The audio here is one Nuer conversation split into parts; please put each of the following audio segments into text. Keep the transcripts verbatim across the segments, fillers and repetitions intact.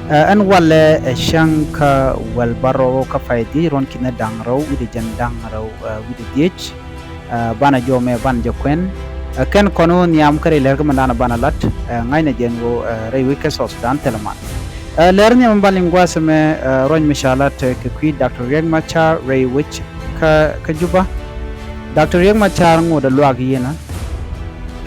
Ɛ, ɛn walɛ ɛ cäŋ kä wäl bärɔw kä pay dhiec ruɔ̱n ki̱n da̱ŋ rɛw wi̱cdɛ jiɛn da̱ŋ rɛw, ɛ, wi̱cdɛ dhiec. Ɛ, banɛ jɔmɛ banɛ jɛ kuɛn. Ɛ, kɛn kɔn wä nhiam kä rɛy lɛr kä mɛn danɛ banɛ lat, ɛ, ŋa̱cnɛ jɛn wä, ɛ, rɛy wec kä South Sudan thilɛ mat. Ɛ, lɛr nhiam mɛ ban liŋ gua̱a̱th ɛmɛ, ɛ, ruac mi ca lat, ɛ, kɛ kui̱ Doctor Riek Machar rɛy wec kä, kä Juba. Doctor Riek Machar ŋot ɛ luaak yiënä.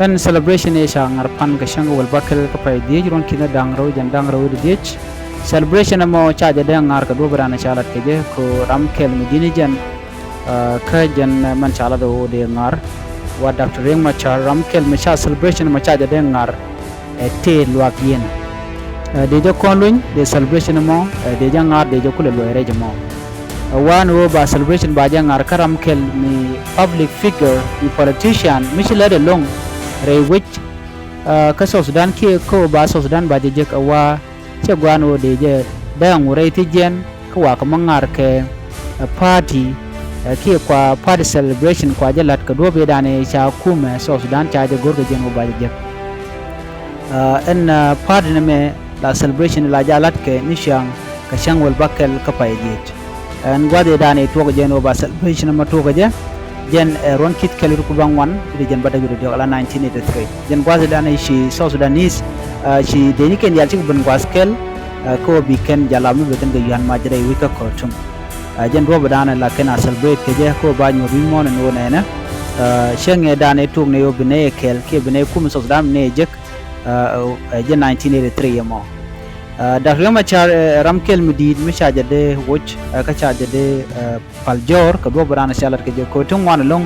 Ɛn celebration ëë ca ŋa̱r pan kɛ cäŋ kɛ wäl bäkɛl kä pay dhiec ruɔ̱n ki̱n da̱ŋ rɛw jiɛn da̱ŋ rɛw wi̱cdɛ dhiec. Celebration ɛmɔ ca jɛ dee ŋa̱r kɛ duɔ̱ɔ̱p ëë danɛ ca lat kɛ jɛ kɛ ɣöö ram kɛl mi di̱t ni jɛn, ɛ, kä jɛn, ɛ, mɛn ca lat ɣöö dee ŋa̱r. Wa Doctor Riek Machar ram kɛl mi ca celebration ɛmɔ ca jɛ dee ŋa̱r. Ɛ, tëë luaak yiënä. Ɛ, dee jɛ kɔn luny, dee celebration ɛmɔ, ɛ, dee jɛ ŋa̱r, dee jɛ kulɛ luɔc rɛc ɛmɔ. Ɛ, wanɛ ɣöö ba celebration ba jɛ ŋa̱r kä ram kɛl mi public figure, mi politician mi ci lät ɛlɔ̱ŋ rɛy wec, ɛ, kä South Sudan kiɛ kä ɣöö ba South Sudan ba jɛ jek, ɛ, wa cɛ gua̱a̱n ɣöö dee jɛ dee ŋu rɛy thiec jiɛn kä wakɛ mi ŋa̱r kɛ, ɛ, party, ɛ, kiɛ kua party celebration kua jɛ la̱t kɛ duɔ̱ɔ̱p ëë danɛ ca kumɛ South Sudan ca jɛ go̱r kɛ jɛn ɣöö ba jɛ jek. Ɛ, ɛn, ɛ, party nɛmɛ la celebration la jɛ la̱t kɛ ni ciaŋ kɛ cäŋ wäl bäkɛl kä pay dhiec. Ɛn gua̱th ëë danɛ tuɔɔk jɛn ɣöö ba celebration ɛmɔ tuɔɔk kɛ jɛ. Jɛn, ɛ, ruɔ̱n ki̱th kɛl wi̱cdɛ kui̱ bäŋuan wi̱cdɛ jiɛn bädäk wi̱cdɛ diɔ̱k ala nineteen eighty-three. Jɛn gua̱th ëë danɛ ci South Sudanese, ɛ, ci dee ni kɛn diaal cikɛ ben gua̱th kɛl, ɛ, kä ɣöö bi kɛn jɛ lam mi bi kɛn kɛ yua̱n mac rɛy wec kä Khartoum. Ɛ, jɛn duɔ̱ɔ̱p ëë danɛ la kɛn a celebrate kɛ jɛ kä ɣöö ba nyuɔ̱th wi̱c muɔ̱ɔ̱n ɛn ɣöö nɛnɛ, ɛ, cäŋ ëë danɛ tuɔɔk ni ɣöö bi nɛy ɛ kɛl kiɛ bi nɛy kum South Sudan bi nɛy ɛ jek, ɛ, ɛ, jɛn nineteen eighty-three ɛmɔ. Ɛ, Doctor Riek Machar, ɛ, ram kɛl mi di̱i̱t mi ca jɛ dee woc, ɛ, kä ca jɛ dee, ɛ, pal jɔ̱ɔ̱r kɛ duɔ̱ɔ̱p ëë danɛ ca lat kɛ jɛ kɛ ɣöö ti ŋuan ɛlɔ̱ŋ,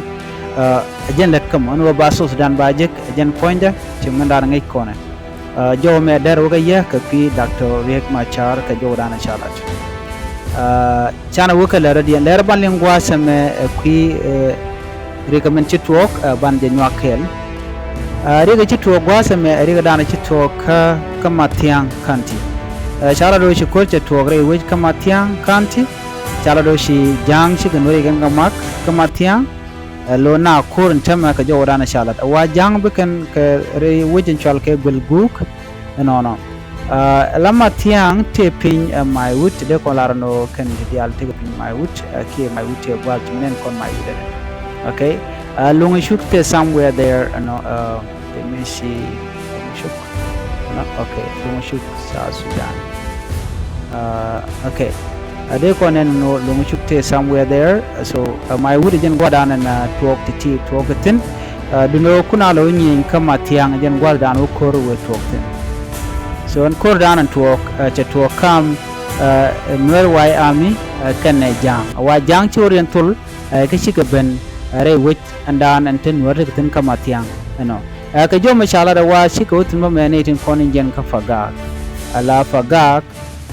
ɛ, ɛ jɛn lät kä mɔ ɛn ɣöö ba South Sudan ba jek, ɛ jɛn puɔ̱nydɛ ci ŋuɛn danɛ ŋäc kɔnɛ. Ɛ, jɔw mɛ dɛr wä kä yɛ kɛ kui̱ Doctor Riek Machar kɛ jɔw danɛ ca lat. Ɛ, canɛ wä kä lɛr rɔ̱diɛn lɛr ban liŋ gua̱a̱th ɛmɛ, ɛ, kui̱, ɛ, riɛk ɛmɛn ci tuɔɔk, ɛ, ban jɛ nyuak kɛɛl. Ɛ, riɛk ɛ ci tuɔɔk gua̱a̱th ɛmɛ, ɛ, riɛk ɛ danɛ ci tuɔɔk kä, kä Mathiaŋ County. Ɛ, ca lat ɣöö ci ko̱r cɛ tuɔɔk rɛy wec kä Mathiaŋ County. Ca lat ɣöö ci ja̱a̱ŋ cikɛ nuɔ̱ri kɛn kɛ mak kä Mathiaŋ. Ɛ, lo̱ na ko̱r in täämɛ kɛ jɔw danɛ ca lat. Ɛ, wa ja̱a̱ŋ bi kɛn kɛ rɛy wec in cual kɛ Guel Guuk. Ɛnɔnɔ. Ɛ, la Mathiaŋ tëë piny, ɛ, Maiwut, dee kɔn lar ɛn ɣöö kɛn ti diaal tekɛ piny Maiwut, ɛ, kiɛ Maiwut tëë gua̱a̱th ci mi nɛn kɔn Maiwut ɛnɛ. Okay. Ɛ, Loŋ Cuk tëë somewhere there, ɛnɔ, ɛ, let me see, Loŋ Cuk. Ɛnɔ, okay, Loŋ Cuk, South Sudan. Ɛ, okay. Ɛ, dee kɔn nɛn ɛn ɣöö Loŋ Cuk tëë somewhere there. So, ɛ, Maiwut ɛ jɛn gua̱dan ɛn, ɛ, tuɔɔk ti̱ti̱ tuɔɔk kɛ thi̱n. Ɛ, duundɛ ɣöö kun a lɔ wä nyieny kä Mathiaŋ jɛn gua̱thdan wä ko̱r wëë tuɔɔk thi̱n. So ɛn ko̱rdan ɛn tuɔɔk, ɛ, cɛ tuɔɔk ka̱m, ɛ, Nuer White Army, ɛ, kɛnɛ ja̱a̱ŋ. Ɛ wa ja̱a̱ŋ ci wä riɛn thol, ɛ, kä cikɛ ben, ɛ, rɛy wec ɛndan ɛn te Nuer tekɛ thi̱n kä Mathiaŋ ɛnɔ. Ɛ, kɛ jɔw mi ca lat ɛ wa cikɛ wä thi̱n bä mɛ nɛy tin kɔn in jiɛn kä Pagak. Ala Pagak,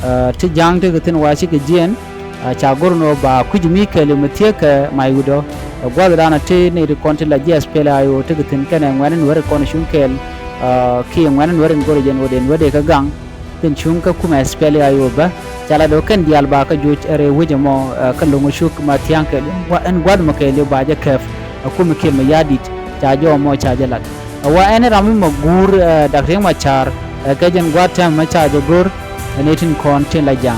ɛ, ti ja̱a̱ŋ tekɛ thi̱n wa cikɛ jiɛn, ɛ, ca go̱r ni ɣöö ba kui̱c mi kɛɛliw mi thiekɛ Maiwut ɔ. Ɛ, gua̱thdan ɔ ti nɛy ti kɔn ti la ji̱ SPLA-IO tekɛ thi̱n kɛnɛ ŋuɛ̈tni Nuääri kɔn cuŋ kɛɛl, ɛ, kiɛ ŋuɛ̈tni Nuääri in go̱r jɛn ɣöö dee Nuääri kɛ gaŋ. Tin cuŋ kä kumɛ SPLA-IO bä. Ca la do̱ kɛn diaal ba kä joc ɛ rɛy wec ɛmɔ, ɛ, kä Loŋ Cuk Mathiaŋ kɛɛliw ɛn gua̱th mɔ kɛɛliw ba jɛ kɛp. Ɛ kumɛ Kiir Mayardit ca jɔw ɛmɔ ca jɛ lat. Ɛ wa ɛn ram mi mɔ guur, ɛ, Dak Riek Macar, ɛ, kɛ jɛn gua̱a̱th tɛmɛ mɛ ca jɛ go̱r, ɛ, nɛy tin kɔn tin la ja̱a̱ŋ,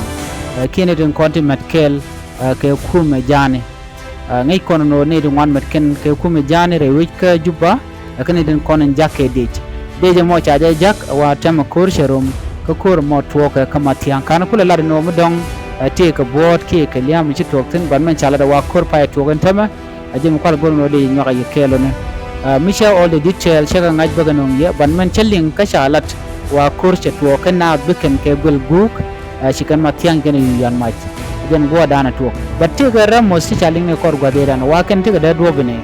ɛ, kiɛ nɛy tin kɔn tin mät kɛɛl, ɛ, kɛ kumɛ ja̱a̱ni. Ɛ, ŋäc kɔn ɛn ɣöö nɛy ti ŋuan mät kɛn kɛ kumɛ ja̱a̱ni rɛy wec kä Juba, ɛ, kä nɛy tin kɔn in ja̱k kɛ dec. Dec ɛmɔ ca jɛ ja̱k, ɛ, wa tɛmɛ ko̱r cɛ rom, kä ko̱r ɛmɔ tuɔɔkɛ kä Mathiaŋ. Ka̱n kulɛ lat ɛn ɣöö mi dɔ̱ŋ, ɛ, tëëkɛ buɔ̱ɔ̱t kiɛ kɛ lia̱a̱m mi ci tuɔɔk thi̱n, but mɛn ca lat ɛ wa ko̱r pay tuɔɔk in tɛmɛ. A ji̱ mi kual go̱r nɔ dee nyuak a yɛ kɛɛl ɔni. Ɛ, mi cɛ all the detail cɛ kɛ ŋa̱c bäkɛ nöŋ yɛ, but mɛn cä liŋ kä ca lat wa ko̱r cɛ tuɔɔk kɛ naath bi kɛn kɛ guil guuk, ɛ, ci kɛn Mathiaŋ kɛn ɛ yuan mac. Jɛn guɔ̱ɔ̱rdan ɛ tuɔɔk. But tëëkɛ ram mɔ ci ca liŋ ni kɔr gua̱th ëëdan wa kɛn tekɛ dee duɔ̱ɔ̱p inɛ.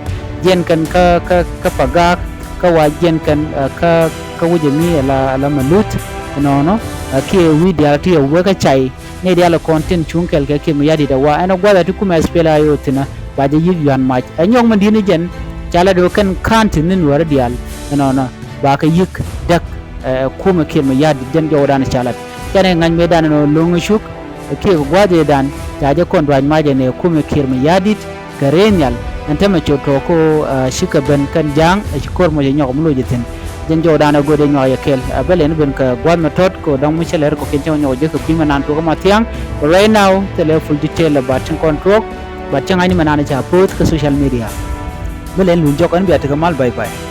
Jiɛn kɛn kä, kä, kä Pagak, kä wa jiɛn kɛn, ɛ, kä, kä wi̱cɛ mi ala, ala Malut, ɛnɔnɔ, ɛ, kiɛ wi̱i̱ diaal ti ɛ wek kä cay. Nɛy diaal kɔn tin cuŋ kɛɛl kɛ Kiir Mayardit ɛ wa ɛn ɛ gua̱th ɛ ti kumɛ SPLA-IO thi̱n ɛ ba jɛ yi̱k yuan mac. Ɛ nyɔk mi di̱t ni jɛn ca la do̱ kɛn ka̱n ti ni Nuäärä diaal ɛnɔnɔ ba kɛ yi̱k däk, ɛ, kumɛ Kiir Mayardit jɛn jɔwdan ca lat. Kɛn ɛ ŋa̱c mëëdan ɛn ɣöö Lo̱ŋ Cuk, ɛ, kiɛ kɛ gua̱th ëëdan ca jɛ kɔn dua̱c mac ɛn ɛ kumɛ Kiir Mayardit. Kɛ rɛy nhial ɛn täämɛ cot tuɔɔk kä ɣöö, ɛ, cikɛ ben kɛn ja̱a̱ŋ, ɛ, ci ko̱r mɔ cɛ nyɔk mi loc ɛ thi̱n. Jɛn jɔwdan ɛ go̱o̱dɛ nyuak yɛ kɛl. Ɛ bä lɛn ben kɛ gua̱th mɛ tɔt kɛ dɔ̱ŋ mi cä lɛr kɛ kiɛn cä wä nyɔk ji̱ kɛ kui̱ mɛ nan tuɔk kä ma thia̱ŋ. But right now thilɛ full detail ɛ ba tin kɔn tuɔɔk. But cäŋ ani mɛ nan cä post kä social media. Bä lɛn lun jɔk ɛn bia tekɛ mal, bye bye.